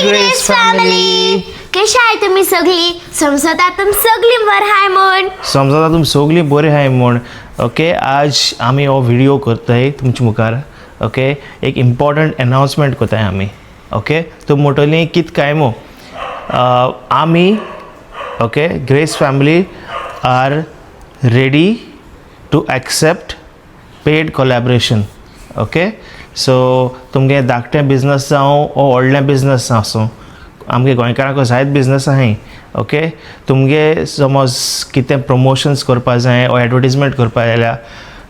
Grace family. कशा आहे तुम्ही सगळी? समजता तुम सगळी बर हाय म्हण. समजता तुम सगळीं बरी आहाय म्हूण. ओके, आज आमी हो व्हिडिओ करताय तुमच्या मुखार. ओके, एक इम्पॉर्टंट अनावन्समेंट करताय आमी. ओके, तुमी म्हणटली कित काय मो आमी, okay, Grace family are ready to accept paid collaboration. Okay, so तुमगे धाकटें बिजनस जावं ओ व्हडलें बिजनस आसूं, आमगे गोंयकारांक जायत बिजनस आहाय. ओके, तुमगे समज कितें प्रमोशन्स करपा जाय ओ एडवर्टीजमेंट करपा जाय जाल्यार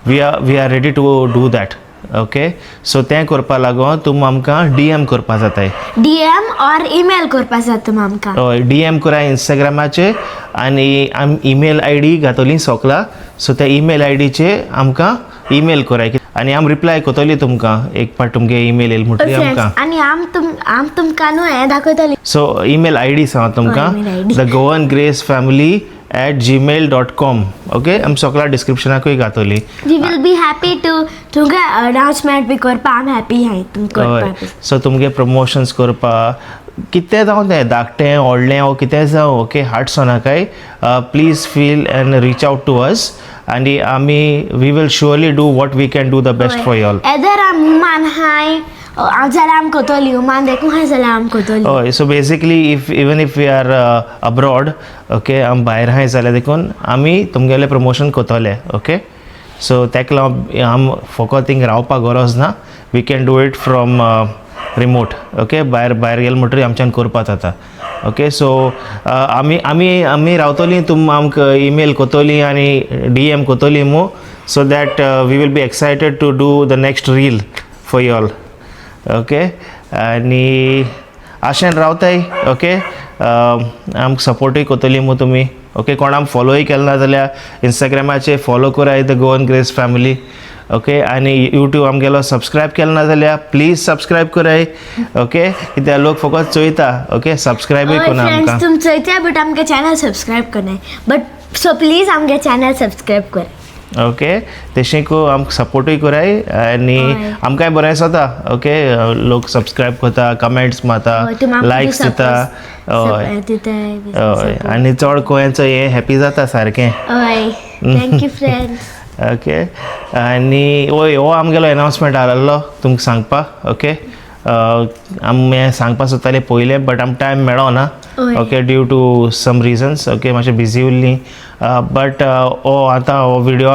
we are ready to do that. Okay, so तें करपा लागून तुम आमकां डी एम करपा जाताय. डीएम और ईमेल करपा जाता तुम आमकां. हय, डी एम कराय इंस्टाग्रामाचेर आनी आमी ईमेल I D घातली सोकला. सो त्या ईमेल I डीचेर आमकां ईमेल कराय आनी आमी रिप्लाय करतली तुमकां एक पाट तुमगे ईमेल येयल म्हणटरी फ्रेंड्स आमकां. आनी आम तुमकां न्हू हें दाखयतली. सो ईमेल I D सांग तुमकां. हय, email ID. thegoangracefamily@gmail.com. Okay, आमी सगळ्या डिस्क्रिप्शनाकूय घातली. We will be happy to तुमकां अनाउन्समेंट बी करपा. आम हॅपी हाय तुमकां हय करपा. सो तुमगे प्रमोशन्स करपा कितें जावं तें धाकटें व्हडलें वो कितें जावं, ओके, हार्ट्स नाकाय, please feel and reach out to us आनी आमी we will surely do what we can do the best for y'all. Either आम हुमान हाय जाल्यार आम करतली, हुमान देखून हाय जाल्यार आम करतली. हय, so basically if even if we are abroad, okay, आमी भायर आहाय जाल्यार देखून आमी तुमगेलें प्रमोशन करतले. ओके, सो ताका लागून आम फकत थिंग रावपाक गरज ना, we can do it from remote. Okay, भायर भायर गेले म्हणटरीर आमच्यान करपा जाता. ओके, सो आमी आमी आमी रावतलीं, तुम आमकां ईमेल करतली आनी डी एम करतली मू, so that we will be excited to do the next reel for y'all. Okay, आनी आशेन रावताय. ओके, आमकां सपोर्टूय करतली मू तुमी. ओके, कोण आम फॉलोय केलें ना जाल्यार इंस्टाग्रामाचेर फॉलो कराय the Goan Grace family. Okay, आनी यूट्यूब आमगेलो सबस्क्रायब केलें ना जाल्यार प्लीज सबस्क्रायब कराय. ओके, कित्याक लोक फकत चोयता, ओके, सबस्क्रायबूय हय करना फ्रेंड्स आमकां. तुम चोयता बट आमगे चॅनल सबस्क्रायब करनाय, बट सो प्लीज आमगे चॅनल सबस्क्रायब कर. ओके, तशें आमकां सपोर्टूय कराय आनी हय. आमकांय बरें दिसता. ओके, लोक सबस्क्रायब करता, कमेंट्स मारता, हय, तुम आमकां लायक्स दिता. हय. दिताय. हय, आनी चड गोंयांचो हें हॅपी जाता सारकें. हय, thank you friends. Okay, आनी हय, हो आमगेलो एनावन्समेंट आसलो तुमकां सांगपाक. ओके, आमी हें सांगपाक सोदताले पयलें बट आमकां टायम मेळो ना. हय. Okay, due to some reasons. Okay, मातशें बिजी उरलीं, बट हो आतां हो विडियो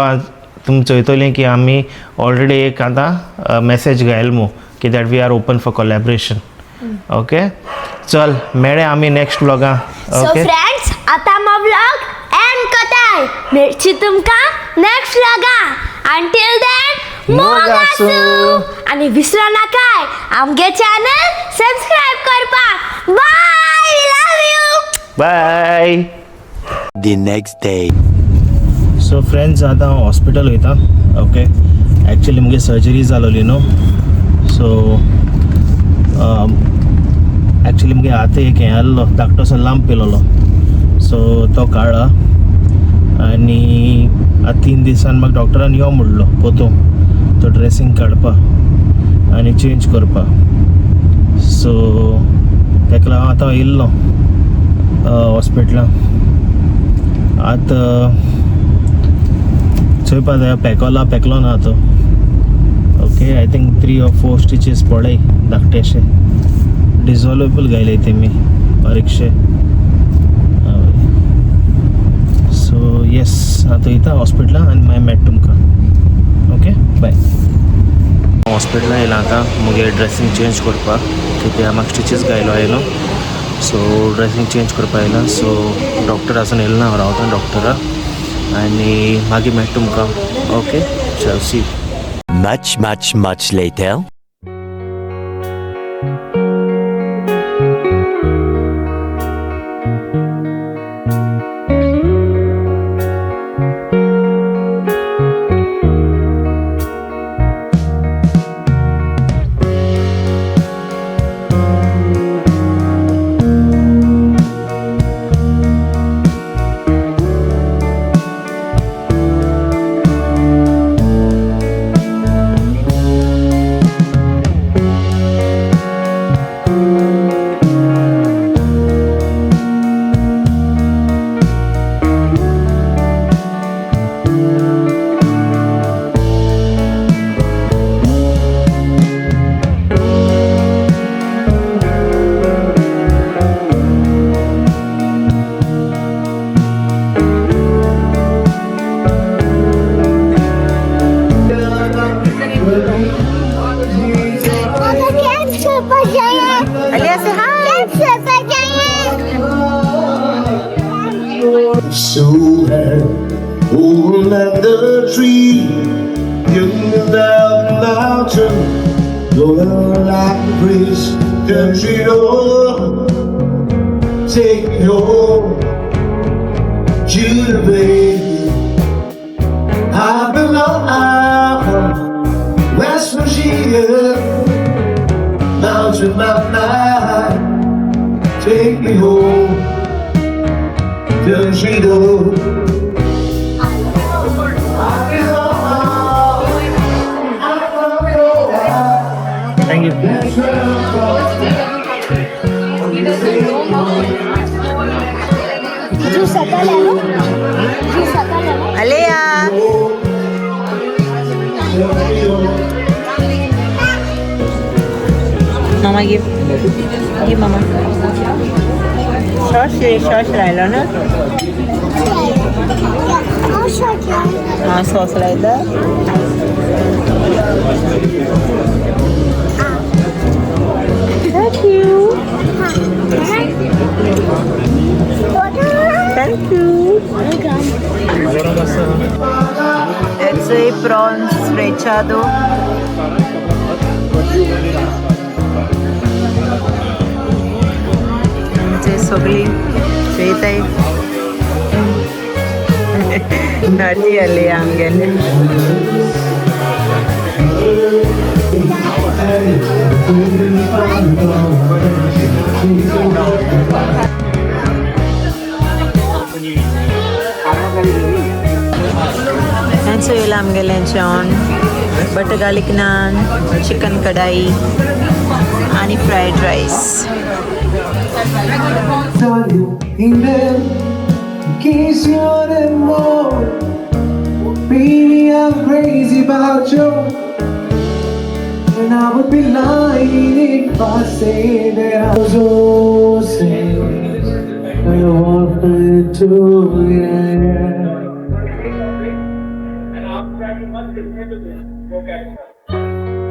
तुमी चोयतलीं की आमी ऑलरेडी एक आतां मॅसेज घायल मू की that we are open for collaboration. Okay, चल मेळ्ळे आमी नेक्स्ट व्लॉगां. सो ओके फ्रेंड्स, आता मग व्लॉग एंड करताय. मेळची तुमकां नेक्स्ट व्लॉगा. अंटील then मोग मोग आसूं. आसूं. आनी विसरो नाकाय आमगे चॅनल सबस्क्रायब करपाक. Bye, love you. Bye. The next day. So friends, आतां हांव हॉस्पिटल वयता. ओके, एक्चुली मुगे सर्जरी जालोली न्हू, सो एक्चुली मुगे हात एक हें आहलो धाकटोसो लांब पेलोलो, सो तो काडला आनी आतां 3 दिसान म्हाका डॉक्टरान यो म्हणलो पोतून तो ड्रेसींग काडपा आनी चेंज करपा. सो ताका लागून आतां येयल्लो हॉस्पिटलान. आतां चोयपा जाय पेकोला पेकलो ना तो. Okay, I think 3 or 4 stitches पडले धाकटेशे, डिजॉल्वेबल घायले तेमी बारीकशे. सो येस, आतां वयता हॉस्पिटलान आनी मागीर मेळटा तुमकां. ओके, बाय. हॉस्पिटलान येयलां आतां मुगे ड्रेसींग चेंज करपाक, कित्याक म्हाका स्टिचीस घायलो हांवें न्हू, सो ड्रेसींग चेंज करपाक येयलां. सो डॉक्टर आसून येयलो ना, हांव रावता डॉक्टरा आनी मागीर मेळटा तुमकां. ओके, चल, C. Much, much, much later. Climb the tree, you can down the mountain, going like a breeze. Country road, take me home to the place I belong. West Virginia, mountain, my mind, take me home, country road. Thank you. Juice जातालें न्हू, juice जातालें न्हू. Alea. Mama give. Give mama. Sauce sauce लायलो ना. हां, sauce लायता. Thank you. Thank you. It's a prawns recheado. आमचे सगळी चोयताय. नॉटी आली आमगेले. हेंचो येयला आमगेलें जेवण, बटर गार्लिक नान, चिकन कढाई आनी fried rice. In case you wanted more, baby, I'm crazy about you. And I would be lying if I say that I was all I want to, yeah.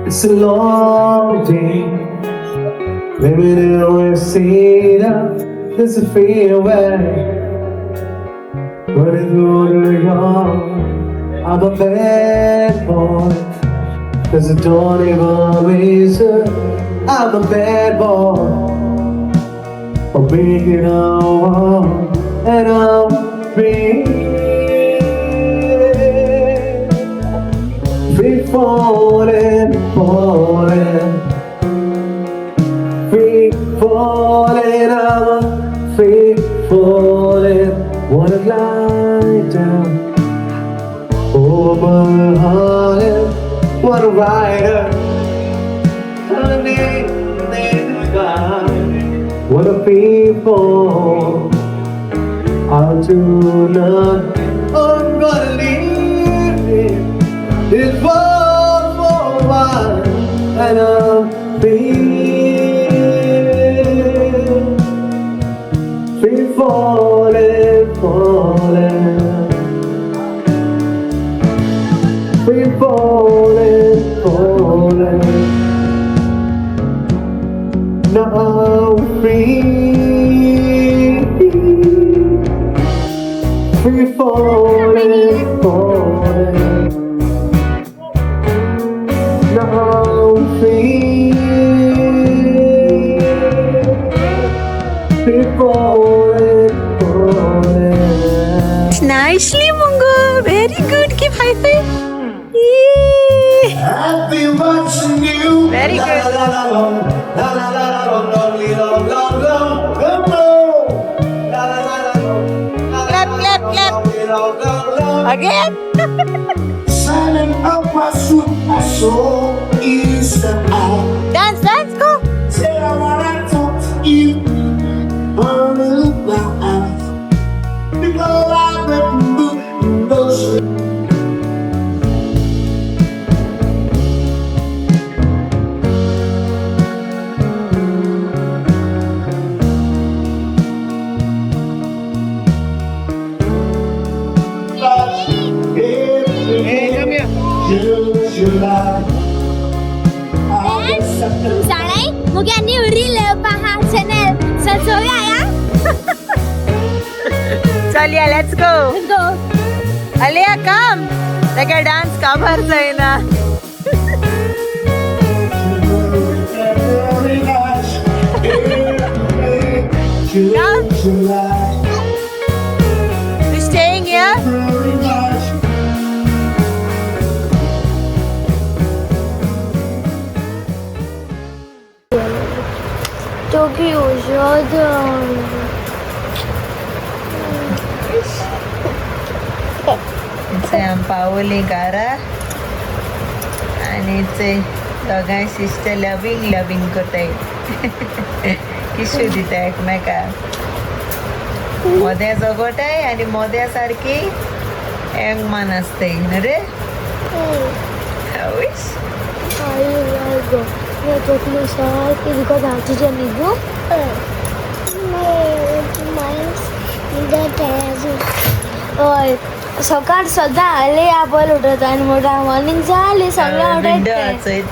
It's a long day. Maybe the way see that there's a fade away. But it's older young. I'm a bad boy. 'Cause I don't even reason. I'm a bad boy. For breaking a wall. And I'm free. Free falling, falling. Free falling, I'm a free falling. Wanna glide down over Harlem. What a rider. Honey, what a people. I'll do not. I'm gonna leave it. It's one for one, and I'm free. Free falling, falling. Free falling, falling. Now I'm free. Free falling, falling. Now I'm free. Free falling, falling. Nicely, Mungo. Very good. Give high five. Yay. I've been watching you. Very good. La la la la la la la la la la la la la. La la la la la. Clap, clap, clap. La la la. Again. Silent up my suit, my soul is the out. Dance, dance, go. Said I wanna talk to you. Burn my eyes. Because I remember those. Hey, come here. Friends, जाणाय मुगे new reel येवपा आहा channel, so चोवया या. चल या, let's go. Go. अलिया काम ताका dance काबार जायना. You staying here? Çok iyi uşadım. आम पावली घरा आनी ते दोगांय सिस्टर लवींग लवींग करताय, किशू दिता एकमेकाक. मोद्या जगोटाय आनी मोद्या सारकी एकमान आसताय न्हू रे. आवयस. Hayır hayır. Ne çok सारकी तुका धांवची न्ही गो. हय, सकाळ सदां आले पयल उठता आनी मोठा मॉर्निंग जाली सगळें विंडो उठयता. वाचयत.